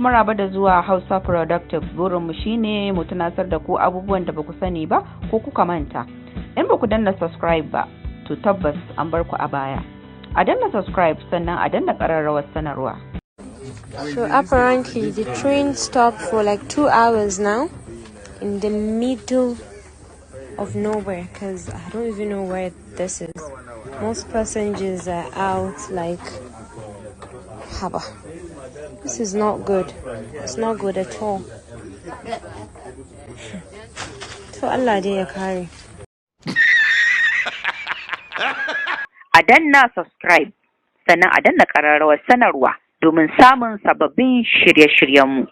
Barkanku, maraba da zuwa Hausa Productive. Burinmu shine mu tunasar da ku abubuwan da baku sani ba ko kuka manta. In baku danna subscribe ba, to tabbas an bar ku a baya. A danna subscribe, sannan a danna ƙararrawar sanarwa. So apparently the train stopped for like 2 hours now in the middle of nowhere, because I don't even know where this is. Most passengers are out, like, haba. This is not good. It's not good at all. To, Allah dai ya kare. A danna subscribe, sannan a danna ƙararrawar sanarwa domin samun sababbin shirye-shiryenmu.